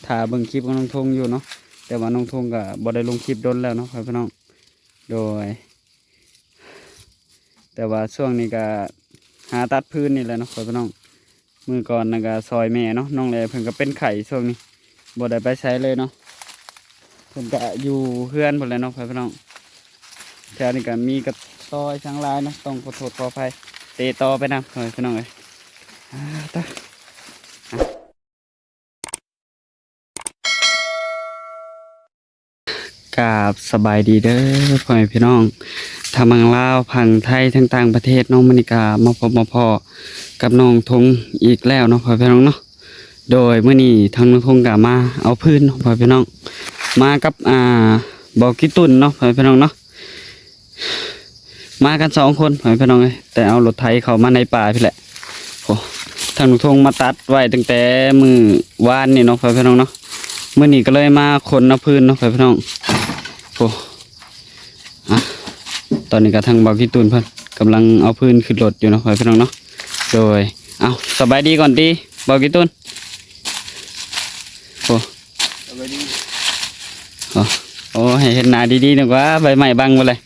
ຖ້າເບິ່ງຄລິບຂອງນ້ອງທົງຢູ່ເນາະ ແຕ່ວ່ານ້ອງທົງກໍບໍ່ໄດ້ລົງຄລິບດົນແລ້ວເນາະ ພໍ່ແມ່ພີ່ນ້ອງ. ໂດຍ ແຕ່ວ່າຊ່ວງນີ້ກໍຫາຕັດຟືນນີ້ແຫຼະເນາະ ພໍ່ແມ່ພີ່ນ້ອງ. ມື້ກ່ອນນັ້ນກໍຊ່ອຍແມ່ເນາະ ນ້ອງແລເພິ່ນກໍເປັນໄຂ້ ຊ່ວງນີ້ບໍ່ໄດ້ໄປໃສເລີຍເນາະ. ເພິ່ນກະຢູ່ເຮືອນພຸ້ນແຫຼະເນາະ ພໍ່ແມ່ພີ່ນ້ອງ. ແຖວນີ້ກະມີກະຕໍ້ຍຊ້າງລາຍເນາະ ຕ້ອງຂໍໂທດຂໍອະໄພ ເຕະຕໍ່ໄປນຳ ພໍ່ແມ່ພີ່ນ້ອງເອີຍ. ອາ ຕາ ກາບສະບາຍດີເດີ ພໍ່ແມ່ພີ່ນ້ອງ ທັງຝັ່ງລາວ ຝັ່ງໄທ ທັງຕ່າງປະເທດເນາະ. ມື້ນີ້ກະມາພົບມາພໍ້ກັບນ້ອງທົງອີກແລ້ວເນາະ ພໍ່ແມ່ພີ່ນ້ອງເນາະ. ໂດຍ ມື້ນີ້ທາງນ້ອງທົງກະມາເອົາຟືນເນາະ ພໍ່ແມ່ພີ່ນ້ອງ ມາກັບ ອ່າ ບ່າວກີຕຸ່ນເນາະ ພໍ່ແມ່ພີ່ນ້ອງເນາະ. ມາກັນສອງຄົນ ພໍ່ແມ່ພີ່ນ້ອງເອີຍ ແຕ່ເອົາລົດໄຖເຂົ້າມາໃນປ່າພີ້ແຫຼະ. ໂອ້ ທາງນ້ອງທົງມາຕັດໄວ້ຕັ້ງແຕ່ມື້ວານນີ້ເນາະ ພໍ່ແມ່ພີ່ນ້ອງເນາະ. ມື້ນີ້ກໍເລີຍມາຂົນເອົາຟືນເນາະ ພໍ່ແມ່ພີ່ນ້ອງ. ໂອ້ ອະ ຕອນນີ້ກໍທາງບ່າວກີຕຸ່ນເພິ່ນກຳລັງເອົາຟືນຂຶ້ນລົດຢູ່ເນາະ ພໍ່ແມ່ພີ່ນ້ອງເນາະ. ໂດຍ ເອົາ ສະບາຍດີກ່ອນຕິ ບ່າວກີຕຸ່ນ. ໂອ້ ສະບາຍດີ. ໂອ້ ໂອ້ ໃຫ້ເຫັນໜ້າດີໆ ໜຶ່ງວ່າ ໃບໄມ້ບັງໝົດເລີຍ.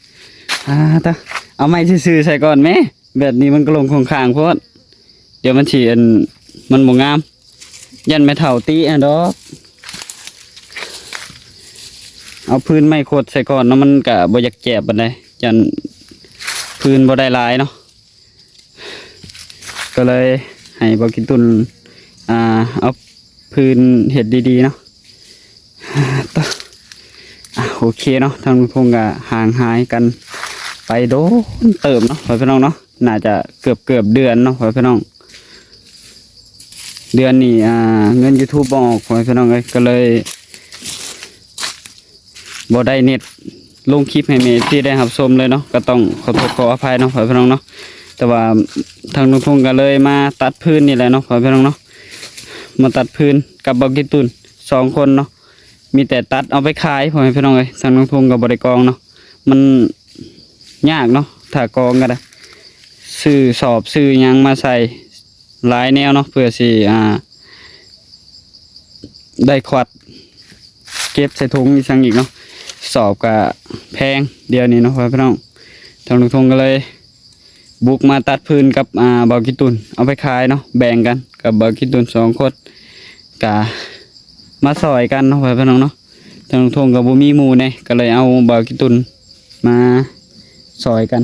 ອາ ຕາ ເອົາໄມ້ຊື່ໆ ໃສ່ກ່ອນແມ້ ແບບນີ້ມັນກໍລົງຂ້າງໆ ໂພດ ດຽວມັນຊິ ອັນ ມັນບໍ່ງາມ ຢ້ານແມ່ເຖົ້າຕິຫັ້ນດອກ. ເອົາຟືນໄມ້ຂົດໃສ່ກ່ອນເນາະ ມັນກະບໍ່ຢາກແຈບປານໃດ ຢ້ານຟືນບໍ່ໄດ້ຫຼາຍເນາະ. ກໍເລີຍໃຫ້ບ່າວກີຕຸ່ນ ອ່າ ເອົາຟືນເຮັດດີໆ ເນາະ. ອາ ໂອເຄເນາະ ທາງລຸງທົງກໍຫ່າງຫາຍກັນໄປໂດນເຕີບເນາະ ພໍ່ແມ່ພີ່ນ້ອງເນາະ. ໜ້າຈະເກືອບໆ ເດືອນເນາະ ພໍ່ແມ່ພີ່ນ້ອງ. ເດືອນນີ້ ອ່າ ເງິນຢູທູບບໍ່ອອກ ພໍ່ແມ່ພີ່ນ້ອງເອີຍ ກໍເລີຍບໍ່ໄດ້ເນັດລົງຄລິບໃຫ້ແມ່ເອັຟຊີໄດ້ຮັບຊົມເລີຍເນາະ. ກໍຕ້ອງຂໍໂທດຂໍອະໄພເນາະ ພໍ່ແມ່ພີ່ນ້ອງເນາະ. ແຕ່ວ່າທາງລຸງທົງກໍເລີຍມາຕັດຟືນນີ້ແຫຼະເນາະ ພໍ່ແມ່ພີ່ນ້ອງເນາະ. ມາຕັດຟືນກັບບ່າວກີຕຸ່ນສອງຄົນເນາະ. ມີແຕ່ຕັດເອົາໄປຂາຍ ພໍ່ແມ່ພີ່ນ້ອງເອີຍ. ທາງລຸງທົງກໍບໍ່ໄດ້ກອງເນາະ ມັນຍາກເນາະ ຖ້າກອງກໍໄດ້ ຊື້ສອບຊື້ຫຍັງມາໃສ່ຫຼາຍແນວເນາະ ເພື່ອຊິ ອ່າ ໄດ້ຂວັດເກັບໃສ່ຖົງອີ່ຫຍັງອີກເນາະ. ສອບກໍແພງດຽວນີ້ເນາະ ພໍ່ແມ່ພີ່ນ້ອງ. ທາງລຸງທົງກໍເລີຍ ບຸກມາຕັດຟືນກັບ ອ່າ ບ່າວກີຕຸ່ນ ເອົາໄປຂາຍເນາະ ແບ່ງກັນກັບບ່າວກີຕຸ່ນສອງຄົນ ກະມາຊ່ອຍກັນເນາະ ພໍ່ແມ່ພີ່ນ້ອງເນາະ. ທາງລຸງທົງກໍບໍ່ມີໝູ່ແດ່ ກໍເລີຍເອົາບ່າວກີຕຸ່ນມາຊ່ອຍກັນ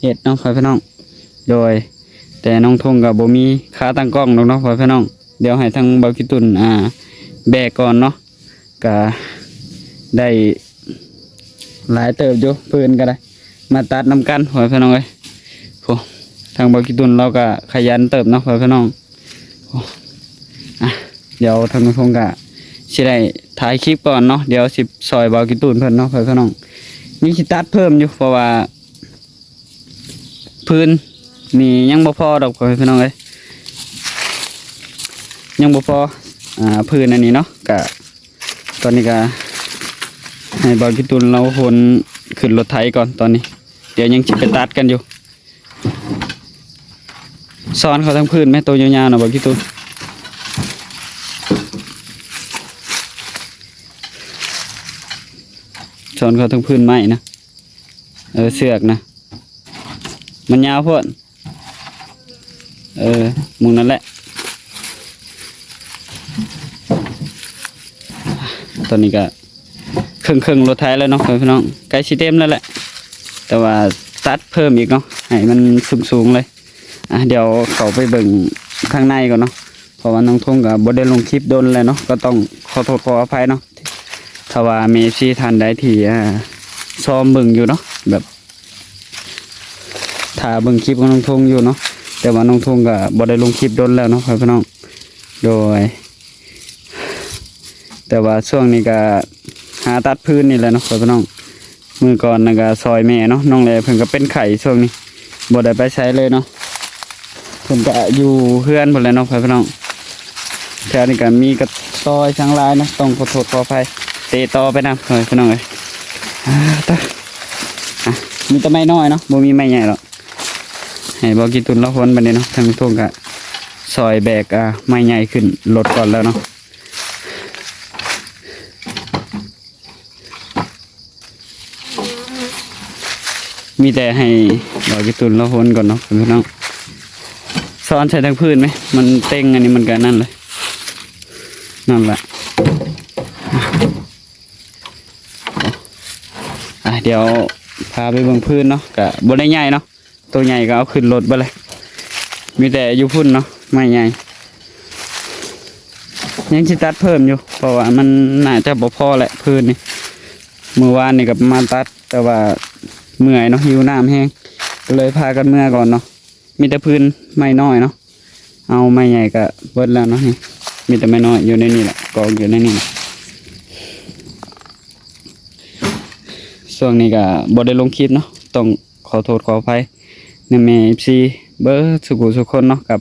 ເຮັດເນາະ ພໍ່ແມ່ພີ່ນ້ອງ. ໂດຍ ແຕ່ນ້ອງທົງກໍບໍ່ມີຂາຕັ້ງກ້ອງດອກເນາະ ພໍ່ແມ່ພີ່ນ້ອງ. ດຽວໃຫ້ທາງບ່າວກີຕຸ່ນ ອ່າ ແບກກ່ອນເນາະ. ກະໄດ້ຫຼາຍເຕີບຢູ່ ຟືນກໍໄດ້ ມາຕັດນຳກັນ ພໍ່ແມ່ພີ່ນ້ອງເອີຍ. ໂອ້ ທາງບ່າວກີຕຸ່ນລາວກໍຂະຫຍັນເຕີບເນາະ ພໍ່ແມ່ພີ່ນ້ອງ. ໂອ້ ອະ ດຽວທາງລຸງທົງກໍຊິໄດ້ຖ່າຍຄລິບກ່ອນເນາະ ດຽວຊິຊ່ອຍບ່າວກີຕຸ່ນເພິ່ນເນາະ ພໍ່ແມ່ພີ່ນ້ອງ. ຍັງຊິຕັດເພີ່ມຢູ່ ເພາະວ່າຟືນນີ້ຍັງບໍ່ພໍດອກ ພໍ່ແມ່ພີ່ນ້ອງເອີຍ ຍັງບໍ່ພໍ ອ່າ ຟືນອັນນີ້ເນາະ. ກະ ຕອນນີ້ກໍໃຫ້ບ່າວກີຕຸ່ນລາວຂົນຂຶ້ນລົດໄຖກ່ອນຕອນນີ້ ດຽວຍັງຊິໄປຕັດກັນຢູ່. ຊ້ອນເຂົ້າທາງພື້ນແມ່ ໂຕຍາວໆນະ ບ່າວກີຕຸ່ນ ຊ້ອນເຂົ້າທາງພື້ນໄມ້ນະ. ເອີ ເຊືອກນະ ມັນຍາວໂພດ. ເອີ ໝ່ອງນັ້ນແຫຼະ. ຕອນນີ້ກໍເຄິ່ງໆ ລົດໄຖແລ້ວເນາະ ພໍ່ແມ່ພີ່ນ້ອງ ໃກ້ຊິເຕັມແລ້ວແຫຼະ ແຕ່ວ່າຕັດເພີ່ມອີກເນາະ ໃຫ້ມັນສູງໆເລີຍ. ອະ ດຽວເຂົ້າໄປເບິ່ງທາງໃນກ່ອນເນາະ ເພາະວ່ານ້ອງທົງກໍບໍ່ໄດ້ລົງຄລິບດົນແລ້ວເນາະ ກໍຕ້ອງຂໍໂທດຂໍອະໄພເນາະ ຖ້າວ່າມີເອັຟຊີທ່ານໃດທີ່ ອ່າ ຊອມເບິ່ງຢູ່ເນາະ ແບບ ຖ້າເບິ່ງຄລິບຂອງນ້ອງທົງຢູ່ເນາະ ແຕ່ວ່ານ້ອງທົງກໍບໍ່ໄດ້ລົງຄລິບດົນແລ້ວເນາະ ພໍ່ແມ່ພີ່ນ້ອງ. ໂດຍ ແຕ່ວ່າຊ່ວງນີ້ກໍຫາຕັດຟືນນີ້ແຫຼະເນາະ ພໍ່ແມ່ພີ່ນ້ອງ. ມື້ກ່ອນນັ້ນກໍຊ່ອຍແມ່ເນາະ ນ້ອງແລເພິ່ນກໍເປັນໄຂ້ ຊ່ວງນີ້ບໍ່ໄດ້ໄປໃສເລີຍເນາະ. ເພິ່ນກະຢູ່ເຮືອນພຸ້ນແຫຼະເນາະ ພໍ່ແມ່ພີ່ນ້ອງ. ແຖວນີ້ກະມີກະຕໍ້ຍຊ້າງລາຍເນາະ ຕ້ອງຂໍໂທດຂໍອະໄພ ເຕະຕໍ່ໄປນຳ ພໍ່ແມ່ພີ່ນ້ອງເອີຍ. ອາ ຕາ ອາ ມີແຕ່ໄມ້ນ້ອຍເນາະ ບໍ່ມີໄມ້ໃຫຍ່ດອກ. ໃຫ້ບ່າວກີຕຸ່ນລາວຄົນບັດນີ້ເນາະ ທາງທົ່ງກະຊ່ອຍແບກ ອາ ໄມ້ໃຫຍ່ຂຶ້ນລົດກ່ອນແລ້ວເນາະ. ມີແຕ່ໃຫ້ບ່າວກິຕຸນລາວຫົນກ່ອນເນາະພີ່ນ້ອງ. ຊ້ອນໃສ່ທາງພື້ນໄໝ? ມັນເຕັງ ອັນນີ້ມັນກະນັ້ນເລີຍ ນັ້ນແຫຼະ. ອ່ະ ດຽວພາໄປເບິ່ງພື້ນເນາະ. ກະບໍ່ໄດ້ໃຫຍ່ເນາະ ໂຕໃຫຍ່ກໍເອົາຂຶ້ນລົດເບິດເລີຍ. ມີແຕ່ຢູ່ພຸ້ນເນາະ ໄມ້ໃຫຍ່. ຍັງຊິຕັດເພີ່ມຢູ່ ເພາະວ່າມັນໜ້າຈະບໍ່ພໍແຫຼະພື້ນນີ້. ມື້ວານນີ້ກໍມາຕັດ ແຕ່ວ່າເມື່ອຍເນາະ ຫິວນ້ຳແຮງ ກໍເລີຍພາກັນເມືອກ່ອນເນາະ. ມີແຕ່ພື້ນໄມ້ນ້ອຍເນາະ ເອົາໄມ້ໃຫຍ່ກໍເບິດແລ້ວເນາະ. ນີ້ ມີແຕ່ໄມ້ນ້ອຍຢູ່ໃນນີ້ແຫຼະ ກອງຢູ່ໃນນີ້ແຫຼະ. ຊ່ວງນີ້ກໍບໍ່ໄດ້ລົງຄລິບເນາະ ຕ້ອງຂໍໂທດຂໍອະໄພນຳແມ່ເອັຟຊີເບິດສູ່ຜູ້ສູ່ຄົນເນາະ ກັບ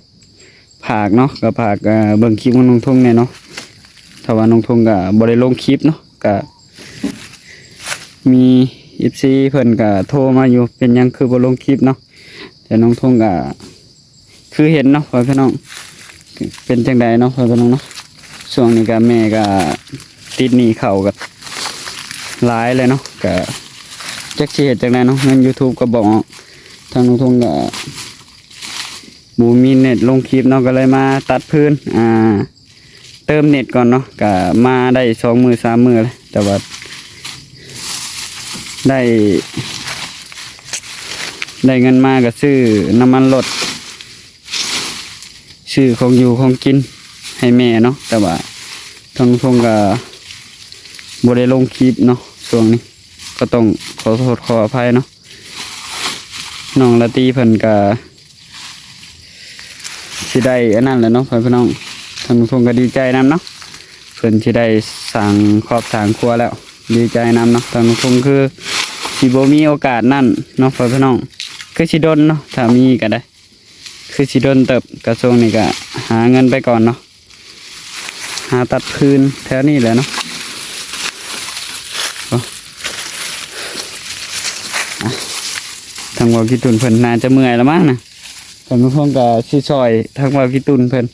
ຝາກເນາະ ກໍຝາກ ເອີ ເບິ່ງຄລິບຂອງນ້ອງທົງແດ່ເນາະ. ຖ້າວ່ານ້ອງທົງກໍບໍ່ໄດ້ລົງຄລິບເນາະ ກໍມີເອັຟຊີເພິ່ນກໍໂທມາຢູ່ ເປັນຫຍັງຄືບໍ່ລົງຄລິບເນາະ. ແຕ່ນ້ອງທົງກໍຄືເຫັນເນາະ ພໍ່ແມ່ພີ່ນ້ອງ ເປັນຈັ່ງໃດເນາະ ພໍ່ແມ່ພີ່ນ້ອງເນາະ. ຊ່ວງນີ້ກໍແມ່ກໍຕິດໜີ້ເຂົ້າກໍຫຼາຍແລ້ວເນາະ ກໍຈັກຊິເຮັດຈັ່ງໃດເນາະ ເງິນຢູທູບກໍບໍ່ອອກ. ທາງນ້ອງທົງກໍ ບໍ່ມີເນັດລົງຄລິບເນາະ ກໍເລີຍມາຕັດພື້ນ ອ່າ ເຕີມເນັດກ່ອນເນາະ. ກະມາໄດ້ສອງມື້ສາມມື້ແລ້ວ ແຕ່ວ່າໄດ້ ໄດ້ເງິນມາກໍຊື້ນ້ຳມັນລົດ ຊື້ຂອງຢູ່ຂອງກິນໃຫ້ແມ່ເນາະ. ແຕ່ວ່າທາງນ້ອງທົງກໍບໍ່ໄດ້ລົງຄລິບເນາະ ຊ່ວງນີ້ ກໍຕ້ອງຂໍໂທດຂໍອະໄພເນາະ. ນ້ອງລາຕີເພິ່ນກໍຊິໄດ້ອັນນັ້ນແຫຼະເນາະ ພໍ່ແມ່ພີ່ນ້ອງ. ທາງນ້ອງທົງກໍດີໃຈນຳເນາະ ເພິ່ນຊິໄດ້ສ້າງຄອບສ້າງຄົວແລ້ວ ດີໃຈນຳເນາະ. ທາງນ້ອງທົງຄືຊິບໍ່ມີໂອກາດນັ້ນເນາະ ພໍ່ແມ່ພີ່ນ້ອງ ຄືຊິດົນເນາະ ຖ້າມີກໍໄດ້ ຄືຊິດົນເຕີບ. ກະຊ່ວງນີ້ກະຫາເງິນໄປກ່ອນເນາະ ຫາຕັດພື້ນແຖວນີ້ແຫຼະເນາະ. ໂອ້ ອ່ະ ທາງບ່າວກິຕຸນເພິ່ນໜ້າຈະເມື່ອຍລະມັ້ງນະ. ທາງນ້ອງທົງກະຊິຊ່ອຍທາງບ່າວກິຕຸນເພິ່ນ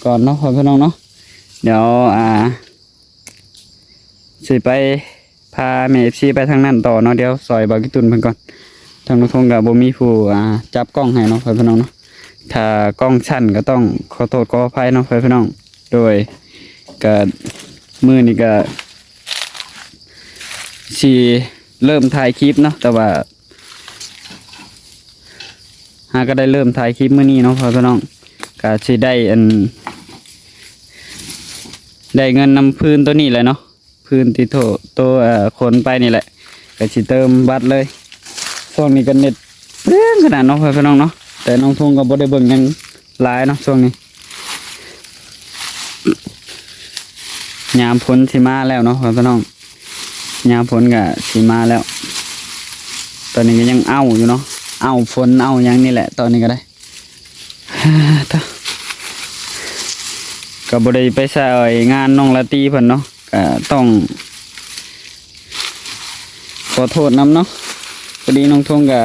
ກ່ອນເນາະ ພໍ່ແມ່ພີ່ນ້ອງເນາະ. ດຽວ ອ່າ ຊິໄປພາແມ່ເອັຟຊີໄປທາງນັ້ນຕໍ່ເນາະ. ດຽວຊ່ອຍບ່າວກິຕຸນເພິ່ນກ່ອນ. ທາງນ້ອງທົງກໍບໍ່ມີຜູ້ ອ່າ ຈັບກ້ອງໃຫ້ເນາະ ພໍ່ແມ່ພີ່ນ້ອງເນາະ. ຖ້າກ້ອງສັ້ນກໍຕ້ອງຂໍໂທດຂໍອະໄພເນາະ ພໍ່ແມ່ພີ່ນ້ອງ. ໂດຍ ກະມື້ນີ້ກະຊິເລີ່ມຖ່າຍຄລິບເນາະ ແຕ່ວ່າ ຫາກໍໄດ້ເລີ່ມຖ່າຍຄລິບມື້ນີ້ເນາະ ພໍ່ແມ່ພີ່ນ້ອງ. ກະຊິໄດ້ອັນ ໄດ້ເງິນນຳພື້ນໂຕນີ້ແຫຼະເນາະ ພື້ນທີ່ໂຕ ໂຕ ເອີ ຂົນໄປນີ້ແຫຼະ ກະຊິເຕີມບັດເລີຍ. ຊ່ວງນີ້ກໍເນັດແຮງຂະໜາດເນາະ ພໍ່ແມ່ພີ່ນ້ອງເນາະ. ແຕ່ນ້ອງທົງກໍບໍ່ໄດ້ເບິ່ງຫຍັງຫຼາຍເນາະຊ່ວງນີ້ ຍາມຝົນຊິມາແລ້ວເນາະ ພໍ່ແມ່ພີ່ນ້ອງ. ຍາມຝົນກໍຊິມາແລ້ວ ຕອນນີ້ກໍຍັງເອົ້າຢູ່ເນາະ ເອົ້າຝົນເອົ້າຫຍັງນີ້ແຫຼະ ຕອນນີ້ກໍໄດ້ ກໍບໍ່ໄດ້ໄປຊ່ອຍງານນ້ອງລາຕີເພິ່ນເນາະ ກໍຕ້ອງຂໍໂທດນຳເນາະ. ພໍດີນ້ອງທົງກໍ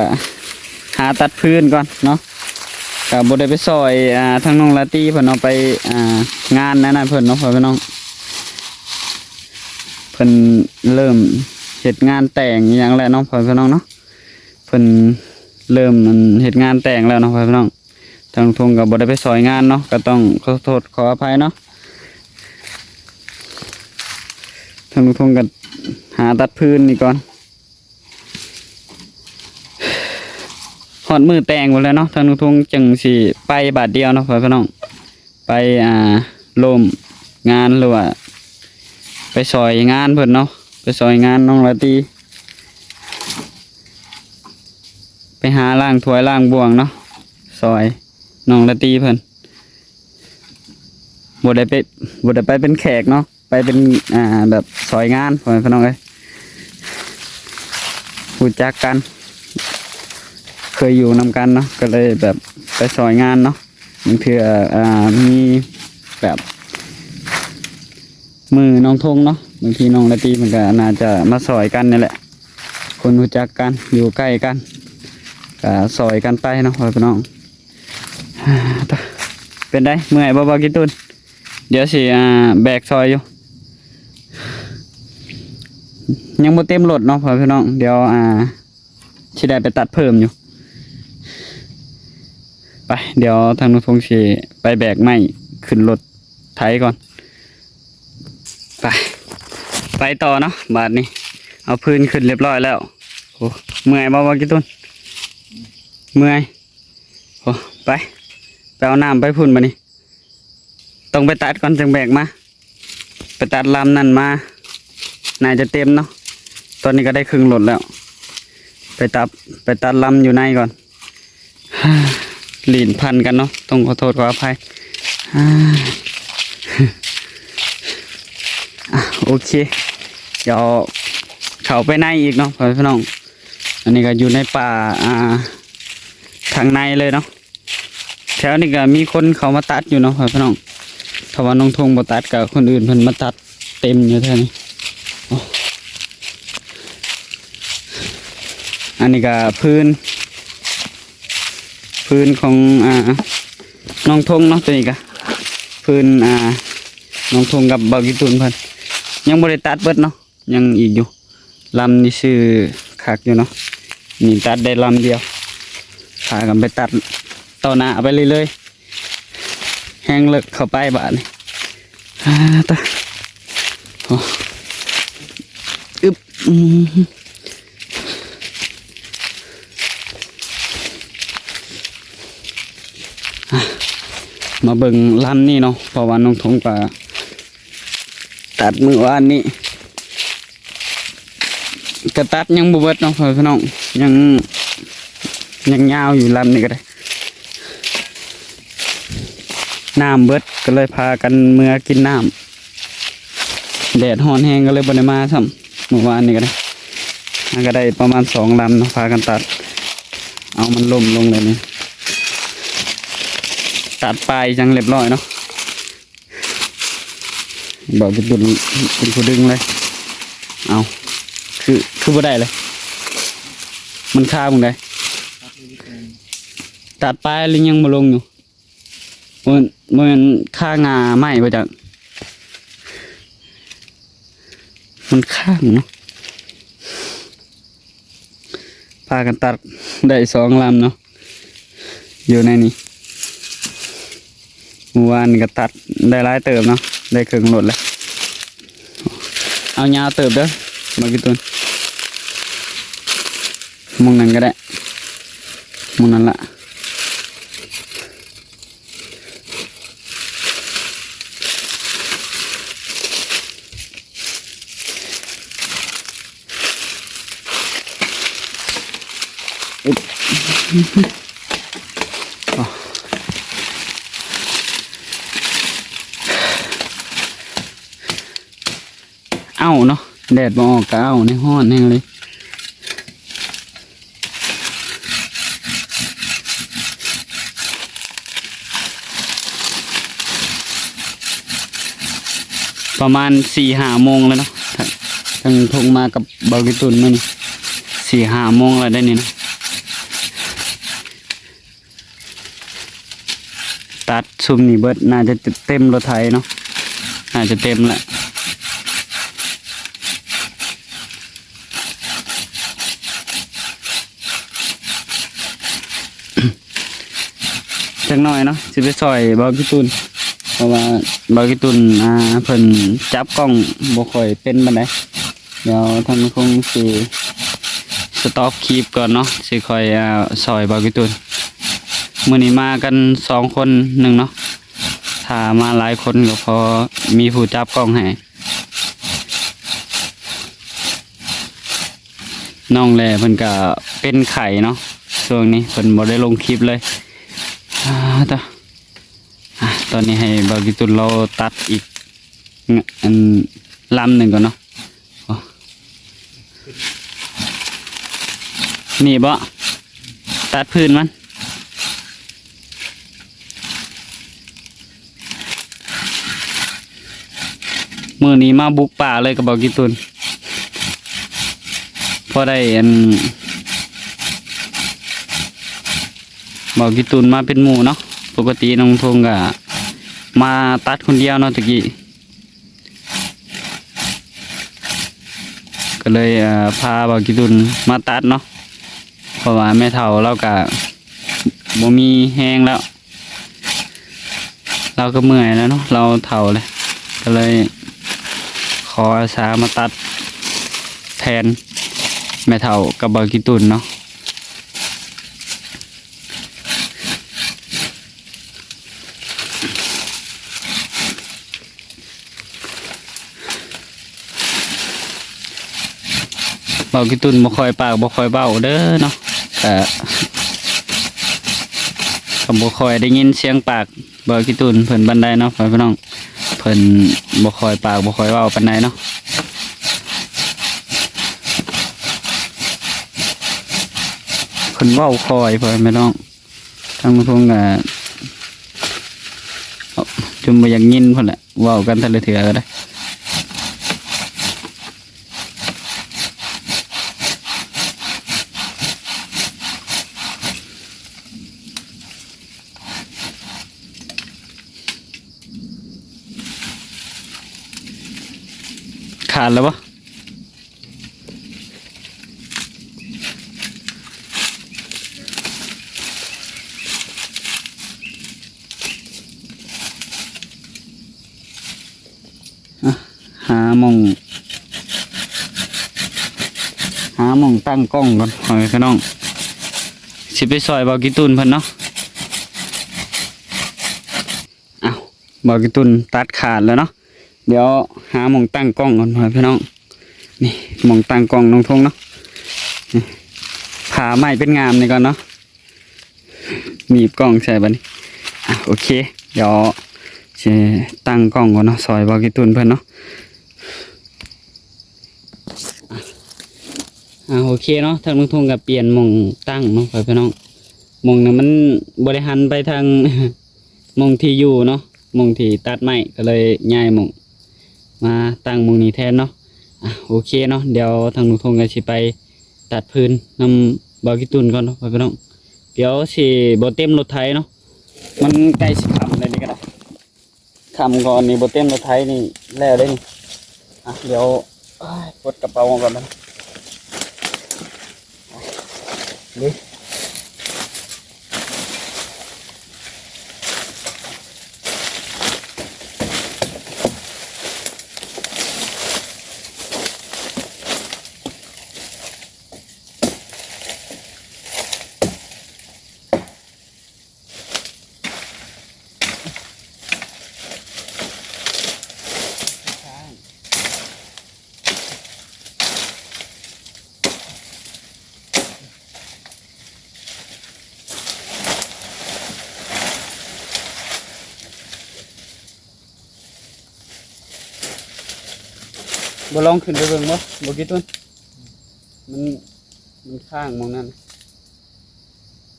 ຫາຕັດພື້ນກ່ອນເນາະ ກໍບໍ່ໄດ້ໄປຊ່ອຍ ອ່າ ທາງນ້ອງລາຕີເພິ່ນເນາະ ໄປ ອ່າ ງານນັ້ນເພິ່ນເນາະ ພໍ່ແມ່ພີ່ນ້ອງ. ເພິ່ນເລີ່ມເຮັດງານແຕ່ງອີ່ຫຍັງແລ້ວເນາະ ພໍ່ແມ່ພີ່ນ້ອງເນາະ. ເພິ່ນເລີ່ມອັນເຮັດງານແຕ່ງແລ້ວເນາະ ພໍ່ແມ່ພີ່ນ້ອງ. ທາງລຸງທົງກໍບໍ່ໄດ້ໄປຊ່ອຍງານເນາະ ກໍຕ້ອງຂໍໂທດຂໍອະໄພເນາະ. ທາງລຸງທົງກໍຫາຕັດຟືນນີ້ກ່ອນ. ຮອດມື້ແຕ່ງພຸ້ນແຫຼະເນາະ ທາງລຸງທົງຈຶ່ງຊິໄປບາດດຽວເນາະ ພໍ່ແມ່ພີ່ນ້ອງ. ໄປ ອ່າ ໂລມງານ ຫຼືວ່າໄປຊ່ອຍງານເພິ່ນເນາະ ໄປຊ່ອຍງານນ້ອງລາຕີ ໄປຫາລ້າງຖ້ວຍລ້າງບ່ວງເນາະ ຊ່ອຍນ້ອງລາຕີເພິ່ນ. ບໍ່ໄດ້ໄປ ບໍ່ໄດ້ໄປເປັນແຂກເນາະ ໄປເປັນ ອ່າ ແບບຊ່ອຍງານ ພໍ່ແມ່ພີ່ນ້ອງເອີຍ. ຮູ້ຈັກກັນ ເຄີຍຢູ່ນຳກັນເນາະ ກໍເລີຍແບບໄປຊ່ອຍງານເນາະ. ບາງເທື່ອ ອ່າ ມີແບບມື້ນ້ອງທົງເນາະ ບາງທີນ້ອງລາຕີເພິ່ນກໍໜ້າຈະມາຊ່ອຍກັນນີ້ແຫຼະ ຄົນຮູ້ຈັກກັນ ຢູ່ໃກ້ກັນ ກໍຊ່ອຍກັນໄປເນາະ ພໍ່ແມ່ພີ່ນ້ອງ. ເປັນໃດ ເມື່ອຍບໍ່ ບ່າວກິຕຸນ? ດຽວຊິ ອ່າ ແບກຊ່ອຍຢູ່ ຍັງບໍ່ເຕັມລົດເນາະ ພໍ່ແມ່ພີ່ນ້ອງ. ດຽວ ອ່າ ຊິໄດ້ໄປຕັດເພີ່ມຢູ່. ໄປ ດຽວທາງນ້ອງທົງຊິໄປແບກໄມ້ຂຶ້ນລົດໄຖກ່ອນ. ໄປ ໄປຕໍ່ເນາະ ບາດນີ້ ເອົາຟືນຂຶ້ນຮຽບຮ້ອຍແລ້ວ. ໂອ້ ເມື່ອຍບໍ່ ບໍ່ກີ່ຕຸນ? ເມື່ອຍ. ໂອ້ ໄປ ໄປເອົານ້ຳໄປພຸ້ນບາດນີ້. ຕ້ອງໄປຕັດກ່ອນຈຶ່ງແບກມາ. ໄປຕັດລຳນັ້ນມາ ໜ້າຈະເຕັມເນາະ. ຕອນນີ້ກໍໄດ້ເຄິ່ງລົດແລ້ວ. ໄປຕັດ ໄປຕັດລຳຢູ່ໃນກ່ອນ. ລີ້ນພັນກັນເນາະ ຕ້ອງຂໍໂທດຂໍອະໄພ. ອ່າ ອ່ະ ໂອເຄ ດຽວເຂົ້າໄປໃນອີກເນາະ ພໍ່ແມ່ພີ່ນ້ອງ. ອັນນີ້ກໍຢູ່ໃນປ່າ ອ່າ ທາງໃນເລີຍເນາະ. ແຖວນີ້ກໍມີຄົນເຂົ້າມາຕັດຢູ່ເນາະ ພໍ່ແມ່ພີ່ນ້ອງ. ຖ້າວ່ານ້ອງທົງບໍ່ຕັດ ກໍຄົນອື່ນເພິ່ນມາຕັດເຕັມຢູ່ແຖວນີ້. ໂອ້ ອັນນີ້ກໍຟືນ ຟືນຂອງ ອ່າ ນ້ອງທົງເນາະ. ຕົວນີ້ກໍຟືນ ອ່າ ນ້ອງທົງກັບບ່າວກີ່ຕຸນເພິ່ນ ຍັງບໍ່ໄດ້ຕັດເບິດເນາະ. ຍັງອີກຢູ່ ລຳນີ້ຊື່ຄັກຢູ່ເນາະ. ນີ້ຕັດໄດ້ລຳດຽວ ພາກັນໄປຕັດຕໍ່ໜ້າໄປເລື້ອຍໆ. ແຮງເລິກເຂົ້າໄປບາດນີ້. ອາ ຕາ ໂອ້ ອຶບ ອືມ ອ່ະ ມາເບິ່ງລຳນີ້ເນາະ ເພາະວ່ານ້ອງທົງກໍ ຕັດມື້ວານນີ້ ກະຕັດຍັງບໍ່ເບິດເນາະ ພໍ່ແມ່ພີ່ນ້ອງ. ຍັງ ຍັງຍາວຢູ່ລຳນີ້ກໍໄດ້. ນ້ຳເບິດກໍເລີຍພາກັນເມືອກິນນ້ຳ. ແດດຮ້ອນແຮງກໍເລີຍບໍ່ໄດ້ມາຊ້ຳ ມື້ວານນີ້ກໍໄດ້. ຫາກໍໄດ້ປະມານສອງລຳເນາະ ພາກັນຕັດ. ເອົາມັນລົ້ມລົງແລ້ວນີ້ ຕັດປາຍຫຍັງຮຽບຮ້ອຍເນາະ. ບ່າວກິ່ຕຸນເປັນຜູ້ດຶງເລີຍ. ເອົາ ຄື ຄືບໍ່ໄດ້ເລີຍ ມັນຄາໝ່ອງໃດ? ຕັດປາຍຫຼືຍັງບໍ່ລົງຢູ່? ບໍ່ແມ່ນ ບໍ່ແມ່ນຄາງ່າໄມ້ບໍ່ຈັກ ມັນຄ້າງເນາະ. ພາກັນຕັດໄດ້ສອງລຳເນາະ ຢູ່ໃນນີ້. ມື້ວານນີ້ກໍຕັດໄດ້ຫຼາຍເຕີບເນາະ ໄດ້ເຄິ່ງລົດແລ້ວ. ເອົາຍາວເຕີບເດີ ບ່າວກິ່ຕຸນ. ໝ່ອງນັ້ນກໍໄດ້ ໝ່ອງນັ້ນລະ. ເອົ້າເນາະ ແດດບໍ່ອອກກໍເອົ້າ ນີ້ຮ້ອນແຮງເລີຍ. ປະມານສີ່ຫ້າໂມງແລ້ວເນາະ ທັງ ທັງທົງມາກັບບ່າວກິ່ຕຸນມື້ນີ້ ສີ່ຫ້າໂມງແລ້ວໄດ໋ນີ້ເນາະ. ຕັດຊຸມນີ້ເບິດ ໜ້າຈະເຕັມລົດໄຖເນາະ ໜ້າຈະເຕັມແຫຼະ. ຈັກໜ້ອຍເນາະ ຊິໄປຊ່ອຍບ່າວກິ່ຕຸນ ເພາະວ່າບ່າວກິ່ຕຸນ ອ່າ ເພິ່ນຈັບກ້ອງບໍ່ຄ່ອຍເປັນປານໃດ. ດຽວທາງຄົງຊິສະຕັອບຄລິບກ່ອນເນາະ ຊິຄ່ອຍ ອ່າ ຊ່ອຍບ່າວກິ່ຕຸນ. ມື້ນີ້ມາກັນສອງຄົນໜຶ່ງເນາະ ຖ້າມາຫຼາຍຄົນກໍພໍມີຜູ້ຈັບກ້ອງໃຫ້. ນ້ອງແຫຼເພິ່ນກະເປັນໄຂ້ເນາະ ຊ່ວງນີ້ເພິ່ນບໍ່ໄດ້ລົງຄລິບເລີຍ. ອ່າ ຕະ ອ່າ ຕອນນີ້ໃຫ້ບ່າວກິ່ຕຸນລາວຕັດອີກ ອັນ ລຳໜຶ່ງກ່ອນເນາະ. ອໍ ນີ້ບໍ ຕັດພື້ນມັນ. ມື້ນີ້ມາບຸກປ່າເລີຍກັບບ່າວກິ່ຕຸນ ພໍໄດ້ອັນ ບ່າວກິ່ຕຸນມາເປັນໝູ່ເນາະ. ປົກກະຕິນ້ອງທົງກະມາຕັດຄົນດຽວເນາະ ຕະກີ້ ກໍເລີຍ ເອີ ພາບ່າວກິ່ຕຸນມາຕັດເນາະ. ເພາະວ່າແມ່ເຖົ້າລາວກະບໍ່ມີແຮງແລ້ວ ລາວກໍເມື່ອຍແລ້ວເນາະ ລາວເຖົ້າແລ້ວ ກໍເລີຍຂໍອາສາມາຕັດແທນແມ່ເຖົ້າກັບບ່າວກີ່ຕຸ່ນເນາະ. ບ່າວກີ່ຕຸ່ນບໍ່ຄ່ອຍປາກບໍ່ຄ່ອຍເວົ້າເດີເນາະ ກະ ກະບໍ່ຄ່ອຍໄດ້ຍິນສຽງປາກບ່າວກີ່ຕຸ່ນເພິ່ນປານໃດເນາະ ພໍ່ແມ່ພີ່ນ້ອງ ເພິ່ນບໍ່ຄ່ອຍປາກບໍ່ຄ່ອຍເວົ້າປານໃດເນາະ ເພິ່ນເວົ້າຄ່ອຍ ພໍ່ແມ່ພີ່ນ້ອງ. ທາງລຸງທົງກະຈົນບໍ່ຢາກຍິນພຸ້ນແຫຼະ ເວົ້າກັນແຕ່ລະເທື່ອກໍໄດ້ ຂາດແລ້ວບໍ່? ອ່ະ ຫາໝ່ອງ ຫາໝ່ອງຕັ້ງກ້ອງກ່ອນ ພໍ່ແມ່ພີ່ນ້ອງ ຊິໄປຊ່ອຍບ່າວກີ່ຕຸ່ນເພິ່ນເນາະ. ອ້າວ ບ່າວກີ່ຕຸ່ນຕັດຂາດແລ້ວເນາະ ດຽວຫາໝ່ອງຕັ້ງກ້ອງກ່ອນ ພໍ່ແມ່ພີ່ນ້ອງ ນີ້ ໝ່ອງຕັ້ງກ້ອງລຸງທົງເນາະ ນີ້ ຜ່າໄມ້ເປັນງາມນີ້ກ່ອນເນາະ ໜີບກ້ອງໃສ່ບາດນີ້ ອ່ະ ໂອເຄ ດຽວຊິຕັ້ງກ້ອງກ່ອນເນາະ ຊ່ອຍບ່າວກີ່ຕຸ່ນເພິ່ນເນາະ ອ່າ ໂອເຄເນາະ ທາງລຸງທົງກໍປ່ຽນໝ່ອງຕັ້ງເນາະ ພໍ່ແມ່ພີ່ນ້ອງ ໝ່ອງນັ້ນມັນບໍ່ໄດ້ຫັນໄປທາງ ໝ່ອງທີ່ຢູ່ເນາະ ໝ່ອງທີ່ຕັດໄມ້ ກໍເລີຍຍ້າຍໝ່ອງມາຕັ້ງໝ່ອງນີ້ແທນເນາະ ອ່ະ ໂອເຄເນາະ ດຽວທາງລຸງທົງກໍຊິໄປຕັດຟືນນຳບ່າວກີ່ຕຸ່ນກ່ອນເນາະ ພໍ່ແມ່ພີ່ນ້ອງ ດຽວຊິບໍ່ເຕັມລົດໄຖເນາະ ມັນໃກ້ຊິຄ່ຳແລ້ວນີ້ກໍໄດ້. ຄ່ຳກ່ອນນີ້ ບໍ່ເຕັມລົດໄຖນີ້ແລ້ວເດ້ນີ້ ອ່ະ ດຽວ ໂອ້ຍ ປົດກະເປົາກ່ອນບັດນີ້ ບໍ່ລອງຂຶ້ນໄປເບິ່ງບໍ່? ບໍ່ກີ່ຕຸ່ນ ມັນ ມັນຄ້າງໝ່ອງນັ້ນ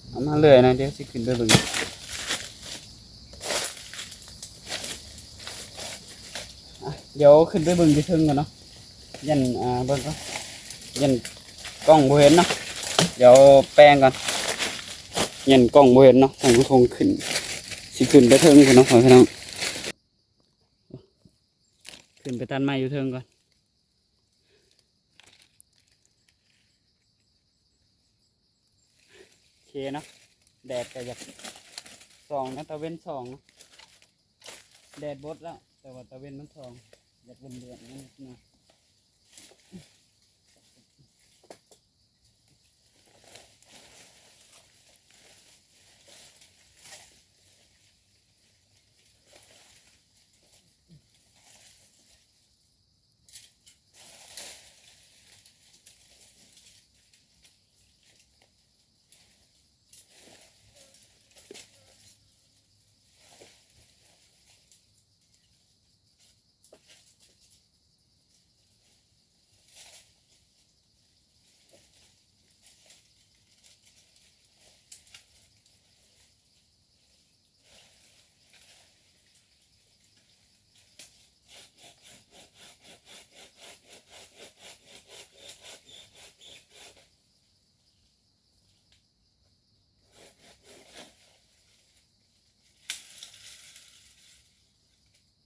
ເອົາມາເລີຍນະ ດຽວຊິຂຶ້ນໄປເບິ່ງ ອ່ະ ດຽວຂຶ້ນໄປເບິ່ງຢູ່ເທິງກ່ອນເນາະ ຢ້ານ ອ່າ ເບິ່ງກ່ອນ ຢ້ານກ້ອງບໍ່ເຫັນເນາະ ດຽວແປງກ່ອນ ຢ້ານກ້ອງບໍ່ເຫັນເນາະ ທາງທາງຂຶ້ນ ຊິຂຶ້ນໄປເທິງພຸ້ນເນາະ ພໍ່ແມ່ພີ່ນ້ອງ ຂຶ້ນໄປຕັດໄມ້ຢູ່ເທິງກ່ອນ ໂອເຄເນາະ ແດດກໍຢາກສ່ອງນະ ຕາເວັນສ່ອງເນາະ ແດດບົດແລ້ວ ແຕ່ວ່າຕາເວັນມັນສ່ອງ ຢາກເດືອນໆ ນັ້ນນະ.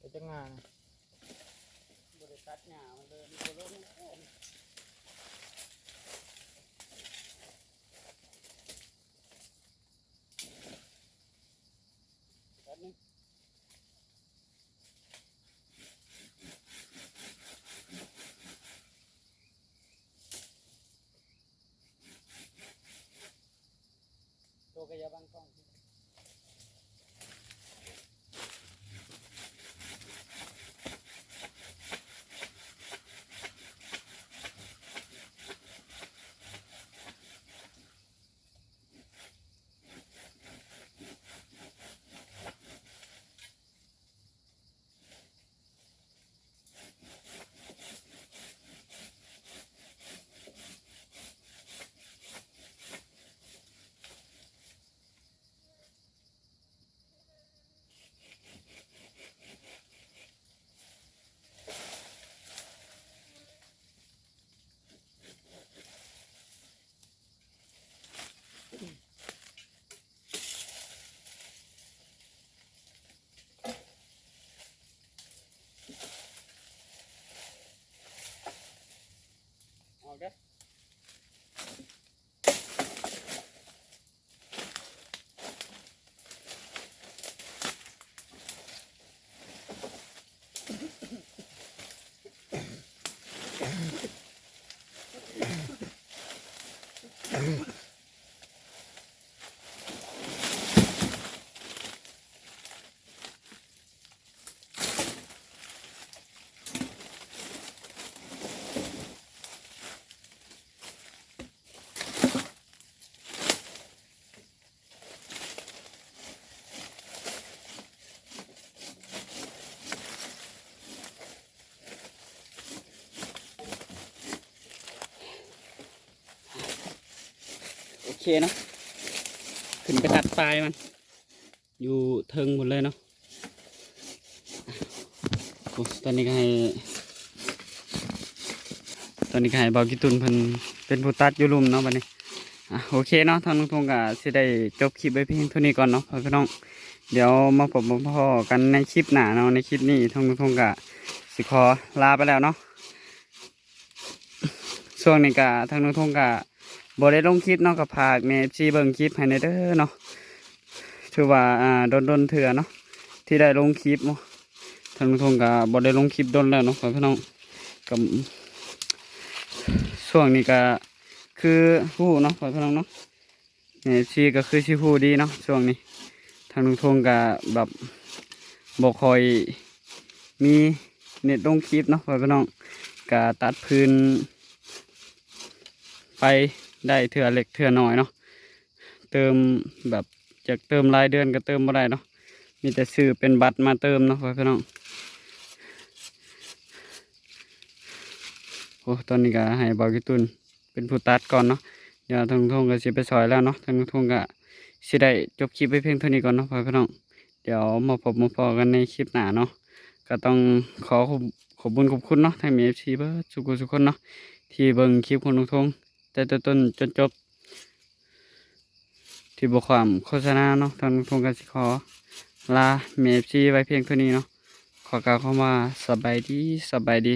ເຮັດຈັກງານ ບໍ່ໄດ້ຕັດຫຍ້າມັນເລີຍ ມັນບໍ່ລົງ ໂອ້ຍ. ອອກເດີ້. ໂອເຄເນາະ ຂຶ້ນໄປຕັດປາຍມັນ ຢູ່ເທິງພຸ້ນເລີຍເນາະ. ໂອ້ ຕອນນີ້ກໍໃຫ້ ຕອນນີ້ກໍໃຫ້ບ່າວກີຕຸນເພິ່ນເປັນຜູ້ຕັດຢູ່ລຸ່ມເນາະບັດນີ້. ອ່ະ ໂອເຄເນາະ ທາງລຸງທົງກໍຊິໄດ້ຈົບຄລິບໄວ້ພຽງເທົ່ານີ້ກ່ອນເນາະ ພໍ່ແມ່ພີ່ນ້ອງ. ດຽວມາພົບມາພໍ້ກັນໃນຄລິບໜ້າເນາະ. ໃນຄລິບນີ້ທາງລຸງທົງກໍຊິຂໍລາໄປແລ້ວເນາະ. ຊ່ວງນີ້ກະທາງລຸງທົງກະບໍ່ໄດ້ລົງຄລິບເນາະ ກະຝາກແມ່ເອັຟຊີເບິ່ງຄລິບໃຫ້ແດ່ເດີເນາະ. ຖືວ່າ ອ່າ ດົນໆເທື່ອເນາະ ທີ່ໄດ້ລົງຄລິບເນາະ. ທາງລຸງທົງກະບໍ່ໄດ້ລົງຄລິບດົນແລ້ວເນາະ ພໍ່ແມ່ພີ່ນ້ອງ. ກະ ຊ່ວງນີ້ກະຄືຮູ້ເນາະ ພໍ່ແມ່ພີ່ນ້ອງເນາະ. ເອັຟຊີກໍຄືຊິຮູ້ດີເນາະ ຊ່ວງນີ້ທາງລຸງທົງກໍແບບບໍ່ຄ່ອຍມີເນັດລົງຄລິບເນາະ ພໍ່ແມ່ພີ່ນ້ອງ. ກໍຕັດຟືນໄປໄດ້ເທື່ອເລັກເທື່ອນ້ອຍເນາະ. ເຕີມແບບຢາກເຕີມລາຍເດືອນກໍເຕີມບໍ່ໄດ້ເນາະ. ມີແຕ່ຊື້ເປັນບັດມາເຕີມເນາະ ພໍ່ແມ່ພີ່ນ້ອງ. ໂອ້ ຕອນນີ້ກໍໃຫ້ບ່າວກີຕຸນ ເປັນຜູ້ຕັດກ່ອນເນາະ. ດຽວທາງລຸງທົງກໍຊິໄປຊ່ອຍແລ້ວເນາະ. ທາງລຸງທົງກໍຊິໄດ້ຈົບຄລິບໄວ້ພຽງເທົ່ານີ້ກ່ອນເນາະ ພໍ່ແມ່ພີ່ນ້ອງ. ດຽວມາພົບມາພໍ້ກັນໃນຄລິບໜ້າເນາະ. ກໍຕ້ອງຂໍຂອບ ຂອບບຸນຂອບຄຸນເນາະ ທັງແມ່ເອັຟຊີເບິດສູ່ຜູ້ສູ່ຄົນເນາະ ທີ່ເບິ່ງຄລິບຂອງລຸງທົງແຕ່ຕົ້ນຈົນຈົບ ທີ່ບໍ່ຂ້າມໂຄສະນາເນາະ. ທາງລຸງທົງກໍຊິຂໍລາແມ່ເອັຟຊີໄວ້ພຽງເທົ່ານີ້ເນາະ. ຂໍກ່າວຄຳວ່າສະບາຍດີ ສະບາຍດີ.